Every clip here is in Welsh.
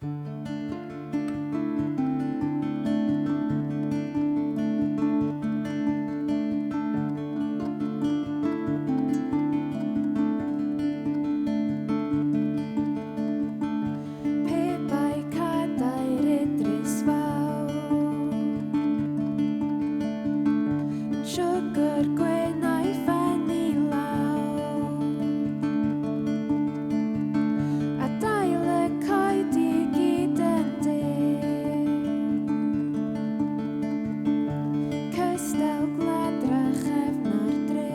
Pe bai cadair Idris Fawr yn siwgr gwyn a'i phen i lawr, a dail y coed i gyd yn deg, cystal gwladra chefn ar dre.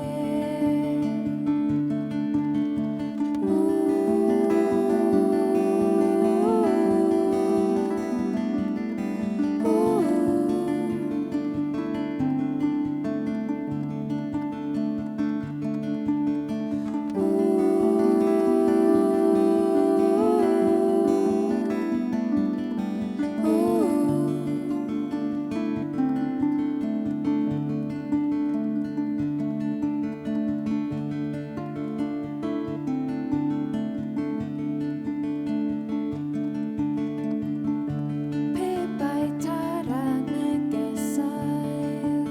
Pe bai taran y gesail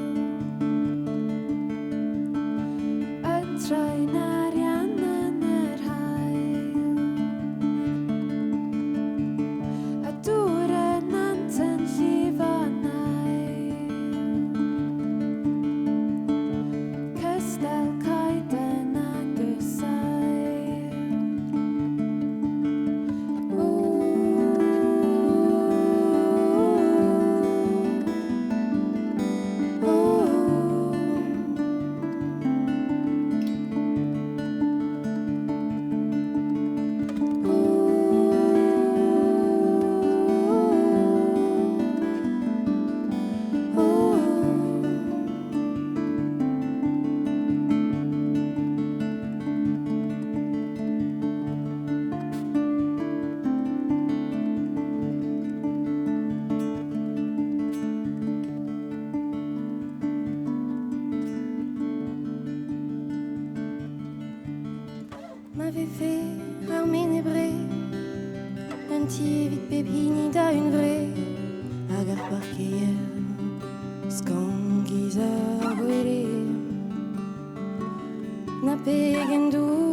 yn troi'n arian yn yr haul, a dŵr y nant yn llifo'n ail, cystal coeden ag y sail. Ma vefe ar mene bre, un ti evit pep hini da un vre, hag ar parkeier skangiz ar gwele. Na pegen dous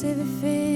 e vefe